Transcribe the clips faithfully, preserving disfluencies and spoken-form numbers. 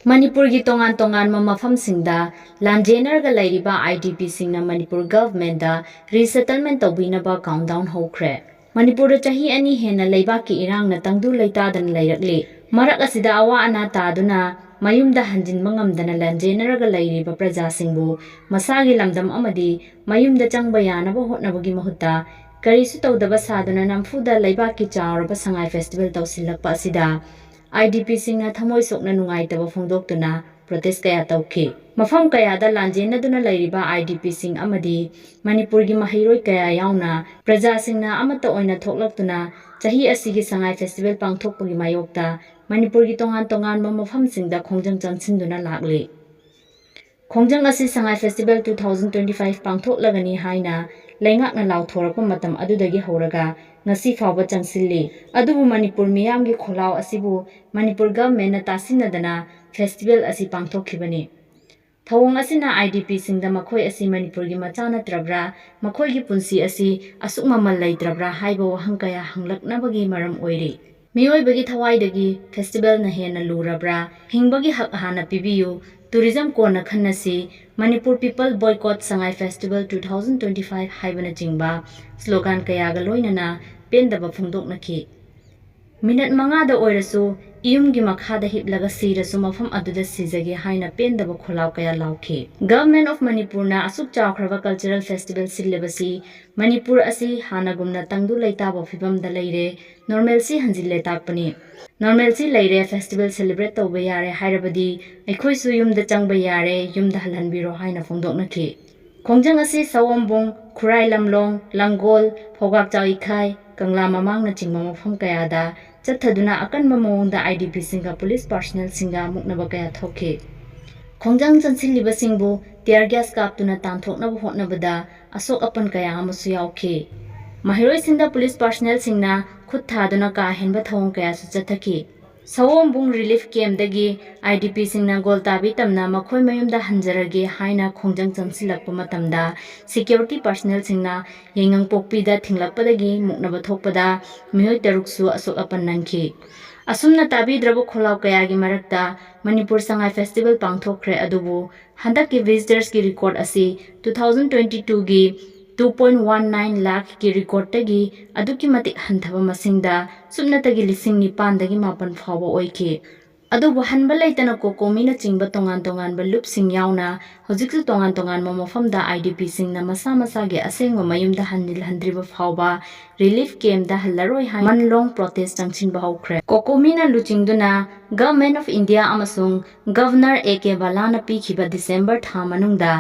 ꯃꯅꯤꯄꯨꯔꯒꯤ ꯇꯣꯉꯥꯟ ꯇꯣꯉꯥꯟꯕ ꯃꯐꯝꯁꯤꯡꯗ ꯂꯥꯟꯖꯦꯟꯅꯔꯒ ꯂꯩꯔꯤꯕ IDPꯁꯤꯡꯅ ꯃꯅꯤꯄꯨꯔ governmentꯇ resettlement ꯇꯧꯕꯤꯅꯕ countdown ꯍꯧꯈ꯭ꯔꯦ꯫ ꯃꯅꯤꯄꯨꯔꯗ ꯆꯍꯤ ꯑꯅꯤ ꯍꯦꯟꯅ ꯂꯩꯕꯥꯛꯀꯤ ꯏꯔꯥꯡꯅ ꯇꯪꯗꯨ ꯂꯩꯇꯥꯗꯅ ꯂꯩꯔꯛꯂꯤ꯫ ꯃꯔꯛ ꯑꯁꯤꯗ ꯑꯋꯥ ꯑꯅꯥ ꯇꯥꯗꯨꯅ ꯃꯌꯨꯝꯗ ꯍꯟꯖꯤꯟꯕ ꯉꯝꯗꯅ ꯂꯥꯟꯖꯦꯟꯅꯔꯒ ꯂꯩꯔꯤꯕ ꯄ꯭ꯔꯖꯥꯁꯤꯡꯕꯨ ꯃꯁꯥꯒꯤ ꯂꯝꯗꯝ ꯑꯃꯗꯤ ꯃꯌꯨꯝꯗ ꯆꯪꯕ ꯌꯥꯅꯕ ꯍꯣꯠꯅꯕꯒꯤ ꯃꯍꯨꯠꯇ ꯀꯔꯤꯁꯨ ꯇꯧꯗꯕ ꯁꯥꯗꯨꯅ ꯅꯝꯐꯨꯗ ꯂꯩꯕꯥꯛꯀꯤ ꯆꯥꯎꯔꯕ ꯁꯉꯥꯏ festival ꯇꯧꯁꯤꯜꯂꯛꯄ ꯑꯁꯤꯗ IDPꯁꯤꯡꯅ ꯊꯃꯣꯏ ꯁꯣꯛꯅ ꯅꯨꯡꯉꯥꯏꯇꯕ ꯐꯣꯡꯗꯣꯛꯇꯨꯅ protest ꯀꯌꯥ ꯇꯧꯈꯤ꯫ ꯃꯐꯝ ꯀꯌꯥꯗ ꯂꯥꯟꯖꯦꯟꯅꯗꯨꯅ ꯂꯩꯔꯤꯕ IDPꯁꯤꯡ ꯑꯃꯗꯤ ꯃꯅꯤꯄꯨꯔꯒꯤ ꯃꯍꯩꯔꯣꯏ ꯀꯌꯥ ꯌꯥꯎꯅ ꯄ꯭ꯔꯖꯥꯁꯤꯡꯅ ꯑꯃꯠꯇ ꯑꯣꯏꯅ ꯊꯣꯛꯂꯛꯇꯨꯅ ꯆꯍꯤ ꯑꯁꯤꯒꯤ ꯁꯉꯥꯏ festival ꯄꯥꯡꯊꯣꯛꯄꯒꯤ ꯃꯥꯌꯣꯛꯇ ꯃꯅꯤꯄꯨꯔꯒꯤ ꯇꯣꯉꯥꯟ ꯇꯣꯉꯥꯟꯕ ꯃꯐꯝꯁꯤꯡꯗ ꯈꯣꯡꯖꯪ ꯆꯪꯁꯤꯟꯗꯨꯅ ꯂꯥꯛꯂꯤ꯫ ꯈꯣꯡꯖꯪ ꯑꯁꯤ ꯁꯉꯥꯏ festival two thousand twenty five ꯄꯥꯡꯊꯣꯛꯂꯒꯅꯤ ꯍꯥꯏꯅ ꯂꯩꯉꯥꯛꯅ ꯂꯥꯎꯊꯣꯔꯛꯄ ꯃꯇꯝ ꯑꯗꯨꯗꯒꯤ ꯍꯧꯔꯒ ꯉꯁꯤ ꯐꯥꯎꯕ ꯆꯪꯁꯤꯜꯂꯤ꯫ ꯑꯗꯨꯕꯨ ꯃꯅꯤꯄꯨꯔ ꯃꯤꯌꯥꯝꯒꯤ ꯈꯣꯜꯂꯥꯎ ꯑꯁꯤꯕꯨ ꯃꯅꯤꯄꯨꯔ governmentꯅ ꯇꯥꯁꯤꯟꯅꯗꯅ festival ꯑꯁꯤ ꯄꯥꯡꯊꯣꯛꯈꯤꯕꯅꯤ꯫ ꯊꯧꯑꯣꯡ ꯑꯁꯤꯅ IDPꯁꯤꯡꯗ ꯃꯈꯣꯏ ꯑꯁꯤ ꯃꯅꯤꯄꯨꯔꯒꯤ ꯃꯆꯥ ꯅꯠꯇ꯭ꯔꯕ꯭ꯔꯥ, ꯃꯈꯣꯏꯒꯤ ꯄꯨꯟꯁꯤ ꯑꯁꯤ ꯑꯁꯨꯛ ꯃꯃꯜ ꯂꯩꯇ꯭ꯔꯕ꯭ꯔꯥ ꯍꯥꯏꯕ ꯋꯥꯍꯪ ꯀꯌꯥ ꯍꯪꯂꯛꯅꯕꯒꯤ ꯃꯔꯝ ꯑꯣꯏꯔꯤ꯫ ꯃꯤꯑꯣꯏꯕꯒꯤ ꯊꯋꯥꯏꯗꯒꯤ festivalꯅ ꯍꯦꯟꯅ ꯂꯨꯔꯕ꯭ꯔꯥ? ꯍꯤꯡꯕꯒꯤ ꯍꯛ ꯍꯥꯟꯅ ꯄꯤꯕꯤꯌꯨ, tourism ꯀꯣꯟꯅ ꯈꯟꯅꯁꯤ, Manipur People Boycott Sangai Festival two thousand twenty five ꯍꯥꯏꯕꯅꯆꯤꯡꯕ slogan ꯀꯌꯥꯒ ꯂꯣꯏꯅꯅ ꯄꯦꯟꯗꯕ ꯐꯣꯡꯗꯣꯛꯅꯈꯤ꯫ ꯃꯤꯅꯠ ꯃꯉꯥꯗ ꯑꯣꯏꯔꯁꯨ ꯏꯌꯨꯝꯒꯤ ꯃꯈꯥꯗ ꯍꯤꯞꯂꯒ ꯁꯤꯔꯁꯨ ꯃꯐꯝ ꯑꯗꯨꯗ ꯁꯤꯖꯒꯦ ꯍꯥꯏꯅ ꯄꯦꯟꯗꯕ ꯈꯣꯜꯂꯥꯎ ꯀꯌꯥ ꯂꯥꯎꯈꯤ꯫ Government of ꯃꯅꯤꯄꯨꯔꯅ ꯑꯁꯨꯛ ꯆꯥꯎꯈ꯭ꯔꯕ cultural festival ꯁꯤꯜꯂꯤꯕꯁꯤ ꯃꯅꯤꯄꯨꯔ ꯑꯁꯤ ꯍꯥꯟꯅꯒꯨꯝꯅ ꯇꯪꯗꯨ ꯂꯩꯇꯥꯕ ꯐꯤꯕꯝꯗ ꯂꯩꯔꯦ, normalcy ꯍꯟꯖꯤꯜꯂꯦ ꯇꯥꯛꯄꯅꯤ꯫ Normalcy ꯂꯩꯔꯦ, festival celebrate ꯇꯧꯕ ꯌꯥꯔꯦ ꯍꯥꯏꯔꯕꯗꯤ ꯑꯩꯈꯣꯏꯁꯨ ꯌꯨꯝꯗ ꯆꯪꯕ ꯌꯥꯔꯦ, ꯌꯨꯝꯗ ꯍꯜꯍꯟꯕꯤꯔꯣ ꯍꯥꯏꯅ ꯐꯣꯡꯗꯣꯛꯅꯈꯤ꯫ ꯈꯣꯡꯖꯪ ꯑꯁꯤ ꯁꯑꯣꯝꯕꯨꯡ, ꯈꯨꯔꯥꯏ ꯂꯝꯂꯣꯡ, ꯂꯪꯒꯣꯜ, ꯐꯧꯒꯥꯛꯆꯥꯎ ꯏꯈꯥꯏ, ꯀꯪꯂꯥ ꯃꯃꯥꯡꯅꯆꯤꯡꯕ ꯃꯐꯝ ꯀꯌꯥꯗ ꯆꯠꯊꯗꯨꯅ ꯑꯀꯟꯕ ꯃꯑꯣꯡꯗ IDPꯁꯤꯡꯒ police personnelꯁꯤꯡꯒ ꯃꯨꯛꯅꯕ ꯀꯌꯥ ꯊꯣꯛꯈꯤ꯫ ꯈꯣꯡꯖꯪ ꯆꯪꯁꯤꯜꯂꯤꯕꯁꯤꯡꯕꯨ tear gas ꯀꯥꯞꯇꯨꯅ ꯇꯥꯟꯊꯣꯛꯅꯕ ꯍꯣꯠꯅꯕꯗ ꯑꯁꯣꯛ ꯑꯄꯟ ꯀꯌꯥ ꯑꯃꯁꯨ ꯌꯥꯎꯈꯤ꯫ ꯃꯍꯩꯔꯣꯏꯁꯤꯡꯗ police personnelꯁꯤꯡꯅ ꯈꯨꯠ ꯊꯥꯗꯨꯅ ꯀꯥ ꯍꯦꯟꯕ ꯊꯧꯑꯣꯡ ꯀꯌꯥꯁꯨ ꯆꯠꯊꯈꯤ꯫ ꯁꯑꯣꯝꯕꯨꯡ relief campꯗꯒꯤ IDPꯁꯤꯡꯅ ꯒꯣꯜꯇꯥꯕꯤ ꯇꯝꯅ ꯃꯈꯣꯏ ꯃꯌꯨꯝꯗ ꯍꯟꯖꯔꯒꯦ ꯍꯥꯏꯅ ꯈꯣꯡꯖꯪ ꯆꯪꯁꯤꯜꯂꯛꯄ ꯃꯇꯝꯗ security personnelꯁꯤꯡꯅ ꯌꯥꯏꯉꯪꯄꯣꯛꯄꯤꯗ ꯊꯤꯡꯂꯛꯄꯗꯒꯤ ꯃꯨꯛꯅꯕ ꯊꯣꯛꯄꯗ ꯃꯤꯑꯣꯏ ꯇꯔꯨꯛꯁꯨ ꯑꯁꯣꯛ ꯑꯄꯟ ꯅꯪꯈꯤ꯫ ꯑꯁꯨꯝꯅ ꯇꯥꯕꯤꯗ꯭ꯔꯕ ꯈꯣꯜꯂꯥꯎ ꯀꯌꯥꯒꯤ ꯃꯔꯛꯇ ꯃꯅꯤꯄꯨꯔ ꯁꯉꯥꯏ ꯐꯦꯁꯇꯤꯚꯦꯜ ꯄꯥꯡꯊꯣꯛꯈ꯭ꯔꯦ, ꯑꯗꯨꯕꯨ ꯍꯟꯗꯛꯀꯤ ꯚꯤꯖꯤꯇꯔꯁꯀꯤ ꯔꯦꯀꯣꯔꯗ ꯑꯁꯤ two thousand twenty twoꯒꯤ two point one nine ꯂꯥꯈꯀꯤ ꯔꯦꯀꯣꯔꯗꯇꯒꯤ ꯑꯗꯨꯛꯀꯤ ꯃꯇꯤꯛ ꯍꯟꯊꯕ ꯃꯁꯤꯡꯗ ꯁꯨꯞꯅꯇꯒꯤ ꯂꯤꯁꯤꯡ ꯅꯤꯄꯥꯟꯗꯒꯤ ꯃꯥꯄꯟ ꯐꯥꯎꯕ ꯑꯣꯏꯈꯤ꯫ ꯑꯗꯨꯕꯨ ꯍꯟꯕ ꯂꯩꯇꯅ ꯀꯣꯀꯣꯃꯤꯅ ꯆꯤꯡꯕ ꯇꯣꯉꯥꯟ ꯇꯣꯉꯥꯟꯕ ꯂꯨꯞꯁꯤꯡ ꯌꯥꯎꯅ ꯍꯧꯖꯤꯛꯁꯨ ꯇꯣꯉꯥꯟ ꯇꯣꯉꯥꯟꯕ ꯃꯐꯝꯗ IDPꯁꯤꯡꯅ ꯃꯁꯥ ꯃꯁꯥꯒꯤ ꯑꯁꯦꯡꯕ ꯃꯌꯨꯝꯗ ꯍꯟꯖꯤꯜꯍꯟꯗ꯭ꯔꯤꯕ ꯐꯥꯎꯕ ꯔꯤꯂꯤꯐ ꯀꯦꯝꯞꯇ ꯍꯜꯂꯔꯣꯏ ꯍꯥꯏꯅ ꯃꯟ ꯂꯣꯡ ꯄ꯭ꯔꯣꯇꯦꯁ ꯆꯪꯁꯤꯟꯕ ꯍꯧꯈ꯭ꯔꯦ꯫ ꯀꯣꯀꯣꯃꯤꯅ ꯂꯨꯆꯤꯡꯗꯨꯅ Government of India ꯑꯃꯁꯨꯡ Governor A K ꯕꯂꯥꯅ ꯄꯤꯈꯤꯕ ꯗꯤꯁꯦꯝꯕꯔ ꯊꯥ ꯃꯅꯨꯡꯗ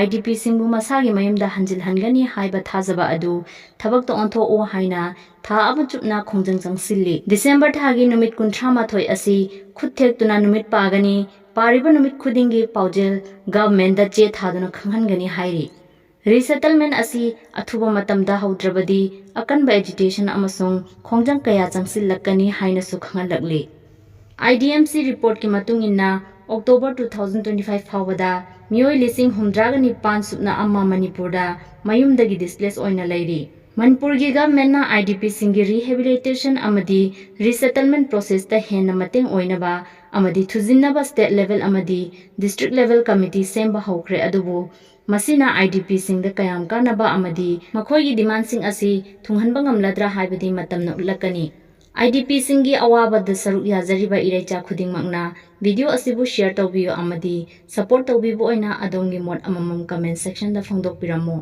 IDPꯁꯤꯡꯕꯨ ꯃꯁꯥꯒꯤ ꯃꯌꯨꯝꯗ ꯍꯟꯖꯤꯜꯍꯟꯒꯅꯤ ꯍꯥꯏꯕ ꯊꯥꯖꯕ ꯑꯗꯨ ꯊꯕꯛꯇ ꯑꯣꯟꯊꯣꯛꯎ ꯍꯥꯏꯅ ꯊꯥ ꯑꯃ ꯆꯨꯞꯅ ꯈꯣꯡꯖꯪ ꯆꯪꯁꯤꯜꯂꯤ꯫ ꯗꯤꯁꯦꯝꯕꯔ ꯊꯥꯒꯤ ꯅꯨꯃꯤꯠ ꯀꯨꯟꯊ꯭ꯔꯥ ꯃꯥꯊꯣꯏ ꯑꯁꯤ ꯈꯨꯠ ꯊꯦꯛꯇꯨꯅ ꯅꯨꯃꯤꯠ ꯄꯥꯒꯅꯤ꯫ ꯄꯥꯔꯤꯕ ꯅꯨꯃꯤꯠ ꯈꯨꯗꯤꯡꯒꯤ ꯄꯥꯎꯖꯦꯜ ꯒꯚꯔꯟꯃꯦꯟꯠꯇ ꯆꯦ ꯊꯥꯗꯨꯅ ꯈꯪꯍꯟꯒꯅꯤ ꯍꯥꯏꯔꯤ꯫ ꯔꯤꯁꯦꯇꯜꯃꯦꯟꯠ ꯑꯁꯤ ꯑꯊꯨꯕ ꯃꯇꯝꯗ ꯍꯧꯗ꯭ꯔꯕꯗꯤ ꯑꯀꯟꯕ ꯑꯦꯖꯤꯇꯦꯁꯟ ꯑꯃꯁꯨꯡ ꯈꯣꯡꯖꯪ ꯀꯌꯥ ꯆꯪꯁꯤꯜꯂꯛꯀꯅꯤ ꯍꯥꯏꯅꯁꯨ ꯈꯪꯍꯜꯂꯛꯂꯤ꯫ IDMC ꯔꯤꯄꯣꯔꯠꯀꯤ ꯃꯇꯨꯡ ꯏꯟꯅ, October two thousand twenty five ꯐꯥꯎꯕꯗ ꯃꯤꯑꯣꯏ ꯂꯤꯁꯤꯡ ꯍꯨꯝꯗ꯭ꯔꯥꯒ ꯅꯤꯄꯥꯟ ꯁꯨꯞꯅ ꯑꯃ ꯃꯅꯤꯄꯨꯔꯗ ꯃꯌꯨꯝꯗꯒꯤ ꯗꯤꯁꯄ꯭ꯂꯦꯁ ꯑꯣꯏꯅ ꯂꯩꯔꯤ꯫ ꯃꯅꯤꯄꯨꯔꯒꯤ ꯒꯚꯔꯟꯃꯦꯟꯠꯅ IDPꯁꯤꯡꯒꯤ ꯔꯤꯍꯦꯕꯤꯂꯤꯇꯦꯁꯟ ꯑꯃꯗꯤ ꯔꯤꯁꯦꯇꯜꯃꯦꯟꯠ ꯄ꯭ꯔꯣꯁꯦꯁꯇ ꯍꯦꯟꯅ ꯃꯇꯦꯡ ꯑꯣꯏꯅꯕ ꯑꯃꯗꯤ ꯊꯨꯖꯤꯟꯅꯕ ꯁ꯭ꯇꯦꯠ ꯂꯦꯚꯦꯜ ꯑꯃꯗꯤ ꯗꯤꯁꯇ꯭ꯔꯤꯛ ꯂꯦꯚꯦꯜ ꯀꯃꯤꯇꯤ ꯁꯦꯝꯕ ꯍꯧꯈ꯭ꯔꯦ, ꯑꯗꯨꯕꯨ ꯃꯁꯤꯅ IDPꯁꯤꯡꯗ ꯀꯌꯥꯝ ꯀꯥꯟꯅꯕ ꯑꯃꯗꯤ ꯃꯈꯣꯏꯒꯤ ꯗꯤꯃꯥꯟꯁꯤꯡ ꯑꯁꯤ ꯊꯨꯡꯍꯟꯕ ꯉꯝꯂꯗ꯭ꯔꯥ ꯍꯥꯏꯕꯗꯤ ꯃꯇꯝꯅ ꯎꯠꯂꯛꯀꯅꯤ꯫ IDPꯁꯤꯡꯒꯤ ꯑꯋꯥꯕꯗ ꯁꯔꯨꯛ ꯌꯥꯖꯔꯤꯕ ꯏꯔꯩꯆꯥ ꯈꯨꯗꯤꯡꯃꯛꯅ ꯚꯤꯗꯤꯑꯣ ꯑꯁꯤꯕꯨ ꯁꯤꯌꯔ ꯇꯧꯕꯤꯌꯨ ꯑꯃꯗꯤ ꯁꯄꯣꯔꯠ ꯇꯧꯕꯤꯕ ꯑꯣꯏꯅ ꯑꯗꯣꯝꯒꯤ ꯃꯣꯠ ꯑꯃꯃꯝ ꯀꯃꯦꯟꯠ ꯁꯦꯛꯁꯟꯗ ꯐꯣꯡꯗꯣꯛꯄꯤꯔꯝꯃꯨ꯫